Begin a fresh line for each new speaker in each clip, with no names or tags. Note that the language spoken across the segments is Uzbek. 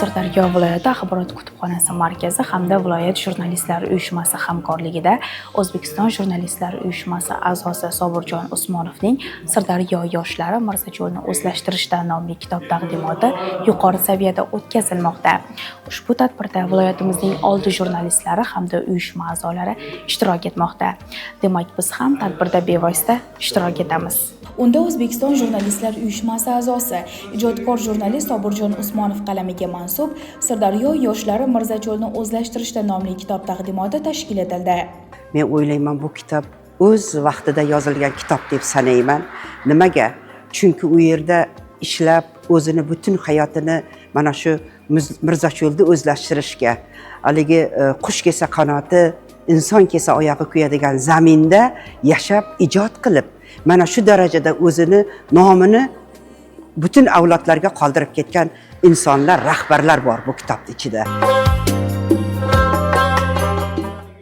Sirdaryo viloyati axborot kutubxonasi markazi hamda viloyat jurnalistlar uyushmasi hamkorligida O'zbekiston jurnalistlar uyushmasi a'zosi Sobirjon Usmonovning Sirdaryo yoshlari Mirzacho'lni o'zlashtirishda nomli kitob taqdimoti yuqori saviyada o'tkazilmoqda. Ushbu tadbirda viloyatimizning oldi jurnalistlari hamda uyushma a'zolari ishtirok etmoqda. Demak, biz ham tadbirda bevosita ishtirok etamiz. Unda O'zbekiston jurnalistlar uyushmasi a'zosi, ijodkor jurnalist Sobirjon Usmonov qalamiga mansub Sirdaryo yoshlari Mirzacho'lni o'zlashtirishda nomli kitob taqdimoti tashkil etildi.
Men o'ylayman, bu kitob o'z vaqtida yozilgan kitob deb sanayman. Nimaga? Chunki u yerda ishlab, o'zini butun hayotini mana shu Mirzacho'lni o'zlashtirishga, haligi qush kelsa qanoti, inson kelsa oyog'i kuyadigan zaminda yashab, ijod qilib, mana shu darajada o'zini nomini butun avlodlarga qoldirib ketgan insonlar, rahbarlar bor bu kitobni ichida.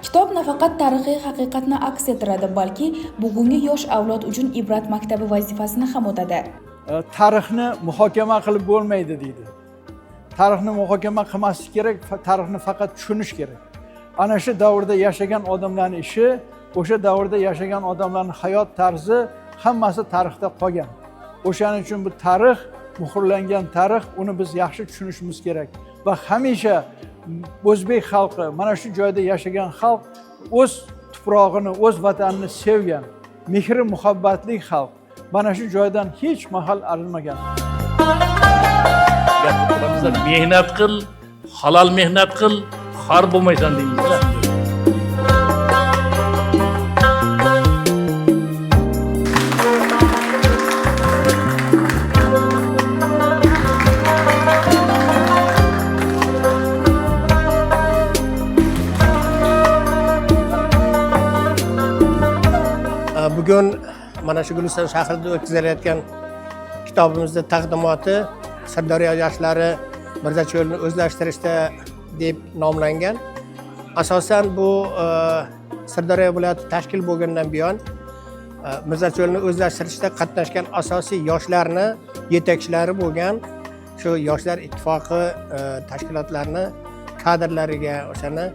Kitob nafaqat tarixiy haqiqatni aks ettiradi, balki bugungi yosh avlod uchun ibrat maktabi vazifasini ham o'tadi.
Tarixni muhokama qilib bo'lmaydi deydi. Tarixni muhokama qilmaslik kerak, tarixni faqat tushunish kerak. Ana shu davrda yashagan odamlarning ishi, o'sha davrda yashagan odamlarning hayot tarzi hammasi tarixda qolgan. O'shaning uchun bu tarix, muhrlangan tarix, uni biz yaxshi tushunishimiz kerak. Va hamisha o'zbek xalqi, mana shu joyda yashagan xalq o'z tuprog'ini, o'z vatanini sevgan, mehri muhabbatli xalq. Mana shu joydan hech mahal ayrilmagan.
Mehnat qil, halol mehnat qil, xor bo'lmaysan deymiz.
Bugun mana shu Guliston shahrida o'tkazilayotgan kitobimizni taqdimoti Sirdaryo yoshlari Mirzacho'lni o'zlashtirishda deb nomlangan. Asosan bu Sirdaryo viloyati tashkil bo'lgandan buyon Mirzacho'lni o'zlashtirishda qatnashgan asosiy yoshlarni yetakchilari bo'lgan shu Yoshlar ittifoqi tashkilotlarini kadrlariga, o'shani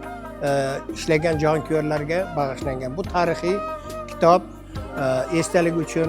ishlagan jonkuyarlarga bag'ishlangan. Bu tarixiy kitob esdalik uchun.